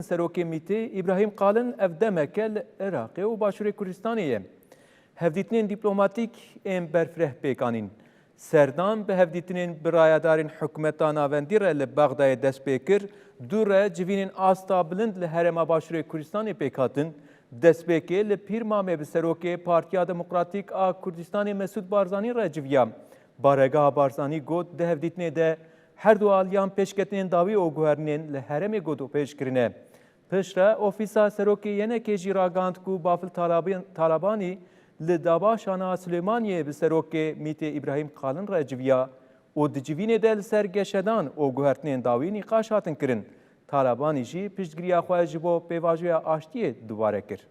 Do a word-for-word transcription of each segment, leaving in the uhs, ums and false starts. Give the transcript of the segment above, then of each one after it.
Serokê MÎT'ê Îbrahîm Qalin ev demeke li Iraqê û Başûrê Kurdistanê ye. Hevdîtinên dîplomatîk ên berfireh pêk anîn. Serdan bi hevdîtinên bi rayedarên hikûmeta navendî re li Bexdayê dest pê kir, dû re civînên asta bilind li Herêma Başûrê Kurdistanê pêk hatin. Destpêkê li Pîrmamê bi serokê Partiya Demokratîk a Kurdistanê Mesûd Barzanî re civiya. Baregeha Barzanî got, di hevdîtinê de her du aliyan pêşketinên dawî û guherînên li herêmê gotûbêj kirine. Piştre ofîsa serokê Y N K'ê jî ragihand ku Bafil Talabi-, Talabanî li dabaşana Silêmaniyê bi serokê MÎT'ê Îbrahîm Qalin re civiya û di civînê de li ser geşedan û guhertinên dawî nîqaş hatin kirin. Talabanî jî piştgiriya xwe ji bo pêvajoya aştiyê dubare kir.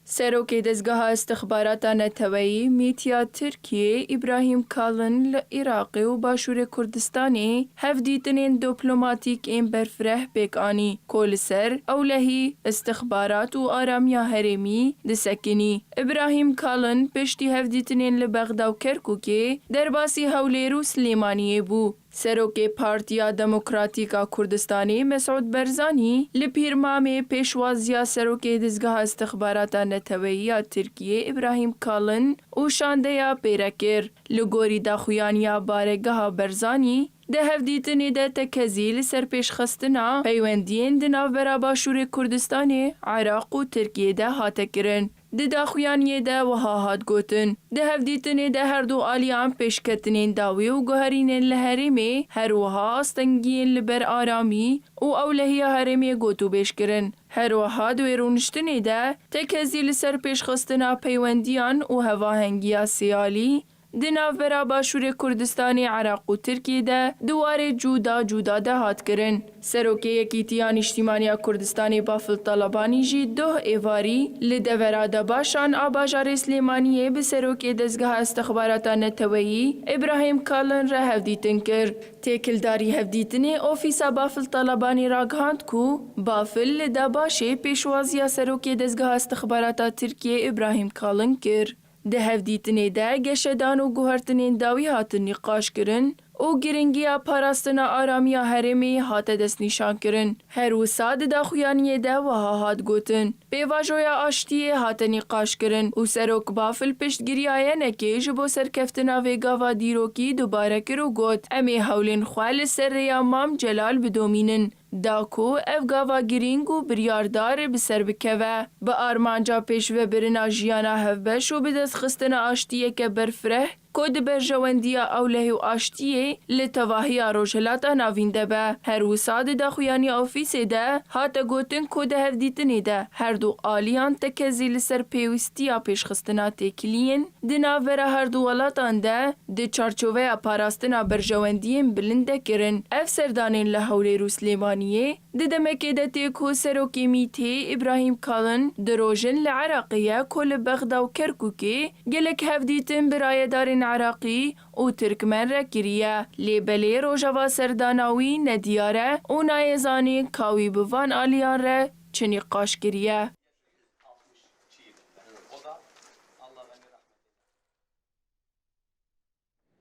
Serokê Dezgeha Îstixbarata Neteweyî, MÎT ya Tirkiyê, Îbrahîm Kalin li Iraqê û Başûrê Kurdistanê hevdîtinên dîplomatîk ên berfireh pêk anî, ku li ser ewlehî, îstixbarat û aramiya herêmî disekinî. Îbrahîm Kalin piştî hevdîtinên li Bexda û Kerkûkê derbasî Hewlêr û Silêmaniyê bû. Serokê Partiya Demokratîk a Kurdistanê Mesûd Barzanî li Pîrmamê pêşwaziya Serokê Dezgeha Îstixbarata Neteweyî ya Tirkiyê Îbrahîm Kalin û şandeya pê re kir. Li gorî daxuyaniya Baregeha Barzanî, di hevdîtinê de tekezî li ser pêşxistina peywendiyên di navbera Başûrê Kurdistanê, Iraq û Tirkiyê de hate kirin. Di daxuyaniyê de wiha hat gotin, di hevdîtinê de her du aliyan pêşketinên dawî û guherînên li herêmê, her wiha astengiyên li ber aramî û ewlehiya herêmê gotûbêj kirin. Her wiha di wê rûniştinê de tekezî li ser pêşxistina peywendiyan û hevahengiya sêalî di navbera Başûrê Kurdistanê, Iraq û Tirkiyê de di warê cuda cuda de hat kirin. Serokê Yekîtiya Nîştîmaniya Kurdistanê Bafil Talabanî jî doh êvarî li devera dabaşan a bajarê Silêmaniyê bi Serokê Dezgeha Îstixbarata Neteweyî Îbrahîm Kalin re hevdîtin kir. Têkildarî hevdîtinê Ofîsa Bafil Talabanî ragihand ku Bafil li dabaşê pêşwaziya Serokê Dezgeha Îstixbarata Tirkiyê Îbrahîm Kalin kir. Di hevdîtinê de geşedan û guhertinên dawî hatin nîqaş kirin û giringiya parastina aramiya herêmê hate destnîşankirin. Her wisa di daxuyaniyê de wiha hat gotin, pêvajoya aştiyê hate nîqaşkirin û Serok Bafil piştgiriya Y N K'ê ji bo serkeftina vê gava dîrokî dubare kir û got, em ê hewlên xwe li ser rêya Mam Celal bidomînin. Da ku ev gava girîng û biryardar bi ser bikeve, bi armanca pêşvebirina jiyana hevbeş û bidestxistina aştiyeke berfireh ku di berjewendiya ewlehî û aştiyê li tevahiya Rojhilata Navîn de be. Her wisa di daxuyaniya ofîsê de hate gotin ku di hevdîtinê de her du aliyan tekezî li ser pêwîstiya pêşxistina têkiliyên di navbera her du welatan de di çarçoveya parastina berjewendiyên bilind de kirin. Ev serdanên li Hewlêr û Silêmaniyê di demekê de tê ku Serokê MÎT'ê Îbrahîm Kalin du roj in li Iraqê ye ku li Bexda û Kerkûkê gelek hevdîtin bi rayedarên Iraqî û Tirkmen re kiriye. Lê belê rojeva serdana wî nediyar e û nayê zanîn ka wî bi van aliyan re çi nîqaş kiriye.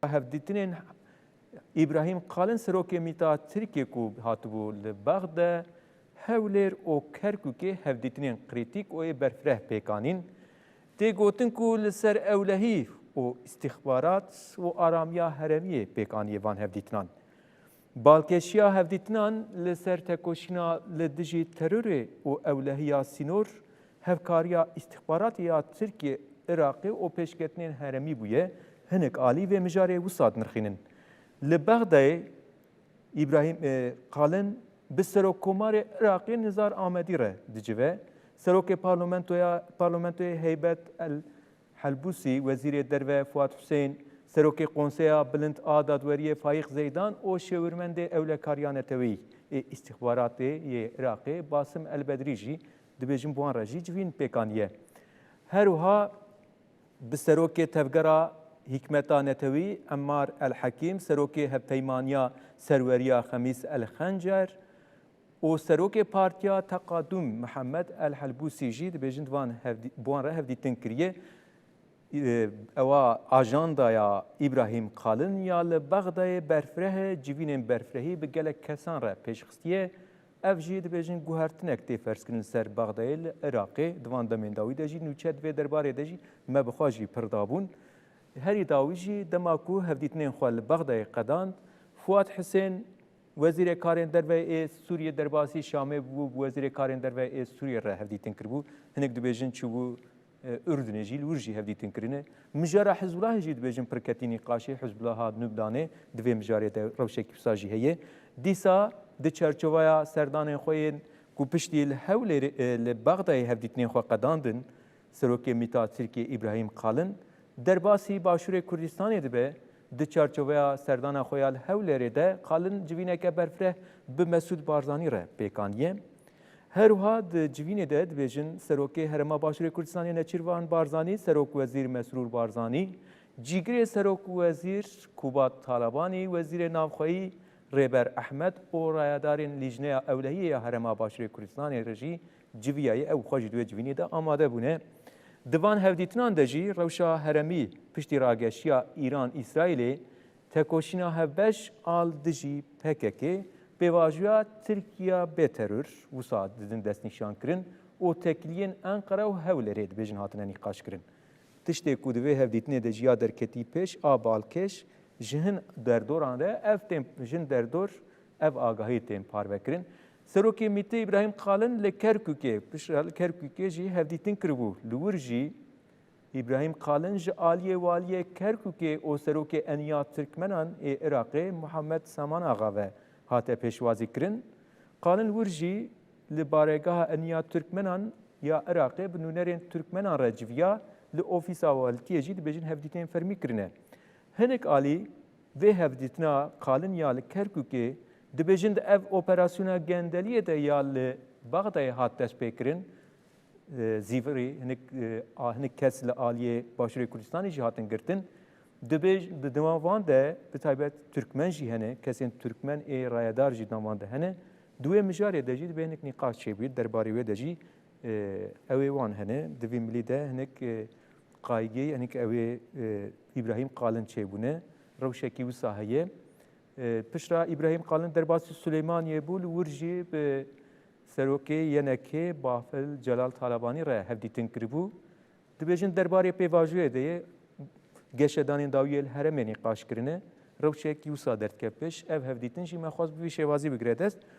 Hevdîtinên Îbrahîm Kalin, serokê MÎT'a Tirkiyê ku hatibû li Bexde, Hewlêr û Kerkûkê hevdîtinên krîtîk û ê berfireh pêk anîn. Tê gotin ku li ser ewlehî û îstîxbarat û aramiya herêmiyê pêkaniyê van hevdîtinan. Balkêşiya hevdîtinan li ser tekoşîna li dijî terorê û ewlehiya sînor, hevkariya îstîxbaratê ya Tirkiye, Iraqê û pêşketinên herêmî bûye, hinek alî vê mijarê wisa dinirxînin. Li Bexdayê Îbrahîm, e, Qalin bi Serokkomarê Iraqê Nizar Amedî re dicive. Serokê Parlamentoya, Parlamentoyê Heybet El Helbûsî, Wezîrê Derve Fuat Husên, Serokê Konseya Bilind a Dadweriyê Faîq Zeydan û Şêwirmendê Ewlekariya Neteweyî ê Îstîxbaratê yê Iraqê Basim El Bedrî jî dibêjin bi wan re jî civîn pêk aniye. Her wiha bi Serokê Tevgera Hikmeta Netewî Emmar El Hekîm, Serokê Hevpeymaniya Serweriya Xemîs El Xencer, û serokê Partiya Teqadûm Mihemed El Helbûsî jî dibêjin di van hevdî-, bi wan re hevdîtin kiriye. Ewa ajandaya Îbrahîm Qalin ya li Bexdayê berfireh e, civînên berfirehî bi gelek kesan re pêşxistiye. Ev jî dibêjin guhertinek tê ferzkirin ser Bexdayê li Iraqê. Di van demên dawî de jî nûçe di vê derbarê de jî me bi xwe jî pir dabûn. Herî dawî jî dema ku hevdîtinên xwe li Bexdayê qedand, Fuat Hisên, Wezîrê Karên Derve ê Sûriyê derbasî Şamê bû, bi Wezîrê Karên Derve ê Sûriyê re hevdîtin kiribû. Hinek dibêjin çûbû, e, Urdunê jî, li wir jî hevdîtin kirine. Mijara Hizbulahê jî dibêjin pir ketî nîqaşê, Hizbulaha Nubdanê di vê mijarê de rewşekî wisa jî heye. Dîsa di çarçoveya serdanên xwe yên ku piştî li Hewlêrê, e, li Bexdayê hevdîtinên xwe qedandin, Serokê Mîta Tirkiyê Îbrahîm Qalin derbasî Başûrê Kurdistanê dibe. Di çarçoveya serdana xwe ya li Hewlêrê de Qalin civîneke berfireh bi Mesûd Barzanî re pêkandiye. Her wiha di civînê de dibêjin Serokê Herêma Başûrê Kurdistanê Neçîrvan Barzanî, Serok Wezîr Mesrûr Barzanî, Cîgirê Serok Wezîr Kubat Talabanî, Wezîrê Navxweyî Rêber Ehmed û rayedarên Lîjneya Ewlehiyê ya Herêma Başûrê Kurdistanê re jî civiyaye, ew xwe jî di wê civînê de amade bûne. Di van hevdîtinan de jî rewşa heremî piştî rageşiya Îran-Îsraîlê tekoşîna hevbeş a li dijî P K K, pêvajoya Tirkiya bê teror wisa didin destnîşankirin û têkiliyên Enqere û Hewlêrê dibêjin hatine nîqaşkirin. Tiştê ku di vê hevdîtinê de jî ya derketî pêş a balkêş ji hin derdoran re ev tên, ji hin derdor ev agahî tên parvekirin. Serokê Mîtê Îbrahîm Qalin li Kerkûkê, piştre li Kerkûkê jî hevdîtin kiribû. Li wir jî Îbrahîm Qalin ji aliyê waliyê Kerkûkê û serokê Eniya Tirkmenan ê Iraqê Muhammed Saman Axa ve hate pêşwazî kirin. Qalin wir jî li baregeha Eniya Tirkmenan ya Iraqê bi nûnerên Tirkmenan re civiya, li ofîsa walîtiyê jî dibêjin hevdîtên fermî kirine. Hinek alî vê hevdîtina Qalin ya li Kerkûkê dibêjin di ev operasyona gendeliyê de ya li Bexdayê hat destpêkirin, e, zîvirî hinek, e, a, hinek kes li aliyê Başûrê Kurdistanê jî hatin girtin. Dibêj-, di dema van de bi taybet Tirkmen jî hene, kesên Tirkmen ê rayedar jî di van de hene. Di wê mijarê de jî dibê hinek nîqaş çêbû, derbarê wê de jî, e, ew ê wan hene. Di vî milî de hinek, e, qaygî, hinek ew ê, e, Îbrahîm Qalin çêbûne. Rewşekî wisa heye. E, piştre Îbrahîm Qalin derbasî Silêmaniyê bû, li wir jî bi serokê Y N K'ê Bafil Celal Talabanî re hevdîtin kiribû. Dibêjin derbarê pêvajoyê de ye, geşedanên dawiyê li herêmê nîqaş kirine, rewşekî wisa derdikeve pêş. Ev hevdîtin jî me xwest bi vî şêwazî bigire dest.